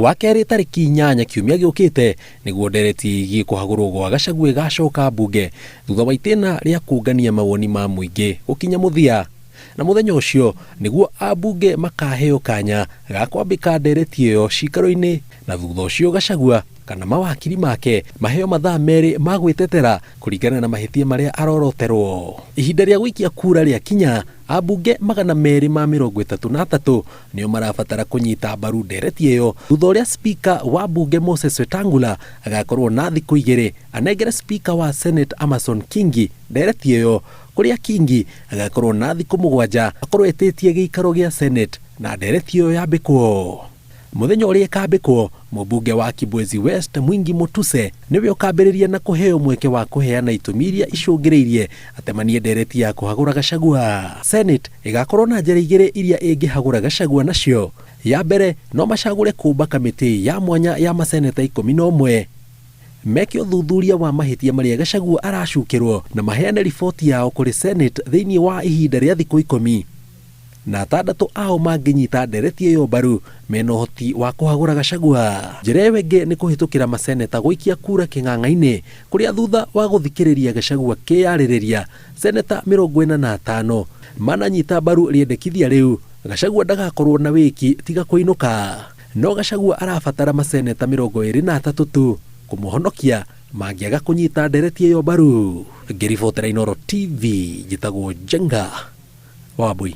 Wakerĩ tarĩki 8 kiumia gĩũkĩte nĩguo ndereti ĩgiĩ kũhagũrwo gwa Gachagua ĩgacoka mbunge thutha wa itĩna rĩa kũngania mawoni ma mũingĩ gũkinya mũthia. Na mũthenya ũcio nĩguo ambunge makaheo kanya ga kwambĩka ndereti ĩyo ciikaro-inĩ na thutha ũcio Gachagua kana mawakiri make maheo mathaa merĩ ma gwĩtetera kũringana na mahĩtia marĩa aroroterwo. Ihinda rĩa gũikia kura rĩakinya, ambunge 233 nĩo marabatara kũnyita mbaru ndereti ĩyo thutha ũrĩa Spika wa mbunge Moses Wetangula agakorwo na thikũ igĩrĩ anengere Spika wa Senate Amason Kingi ndereti ĩyo, kũrĩa Kingi agakorwo na thikũ 7 akorwo etĩtie gĩikaro gĩa Senate na ndereti ĩyo yambĩkwo. Mũthenya ũrĩa ĩkambĩkwo, mũmbunge wa Kibwezi West Mwingi Mutuse nĩwe ũkambĩrĩria na kũheo mweke wa kũheana itũmi iria icũngĩrĩirie atemanie ndereti ya kũhagũra Gachagua. Senate ĩgakorwo na njĩra igĩrĩ iria ĩngĩhagũra Gachagua nacio. Ya mbere, no macagũre kũũmba kamĩtĩ ya mwanya ya maseneta 11 meke ũthuthuria wa mahĩtia marĩa Gachagua aracukĩrwo na maheane riboti yao kũrĩ Senate thĩinĩ wa ihinda rĩa thikũ 10. Na atandatũ ao mangĩnyita ndereti ĩyo mbaru mena ũhoti wa kũhagũra Gachagua. Njĩra ĩyo ĩngĩ nĩ kũhĩtũkĩra maseneta gũikia kura kĩng'ang'a-inĩ kũrĩa thutha wa gũthikĩrĩria Gachagua akĩyarĩrĩria, seneta 45 mananyita mbaru rĩendekithia rĩu, Gachagua ndagakorwo na wĩki tiga kũinũka. No Gachagua arabatara maseneta 23 tu kũmũhonokia mangĩaga kũnyita ndereti ĩyo mbaru. Ngĩribotera Inooro TV, njĩtagwo Njenga. Wambui.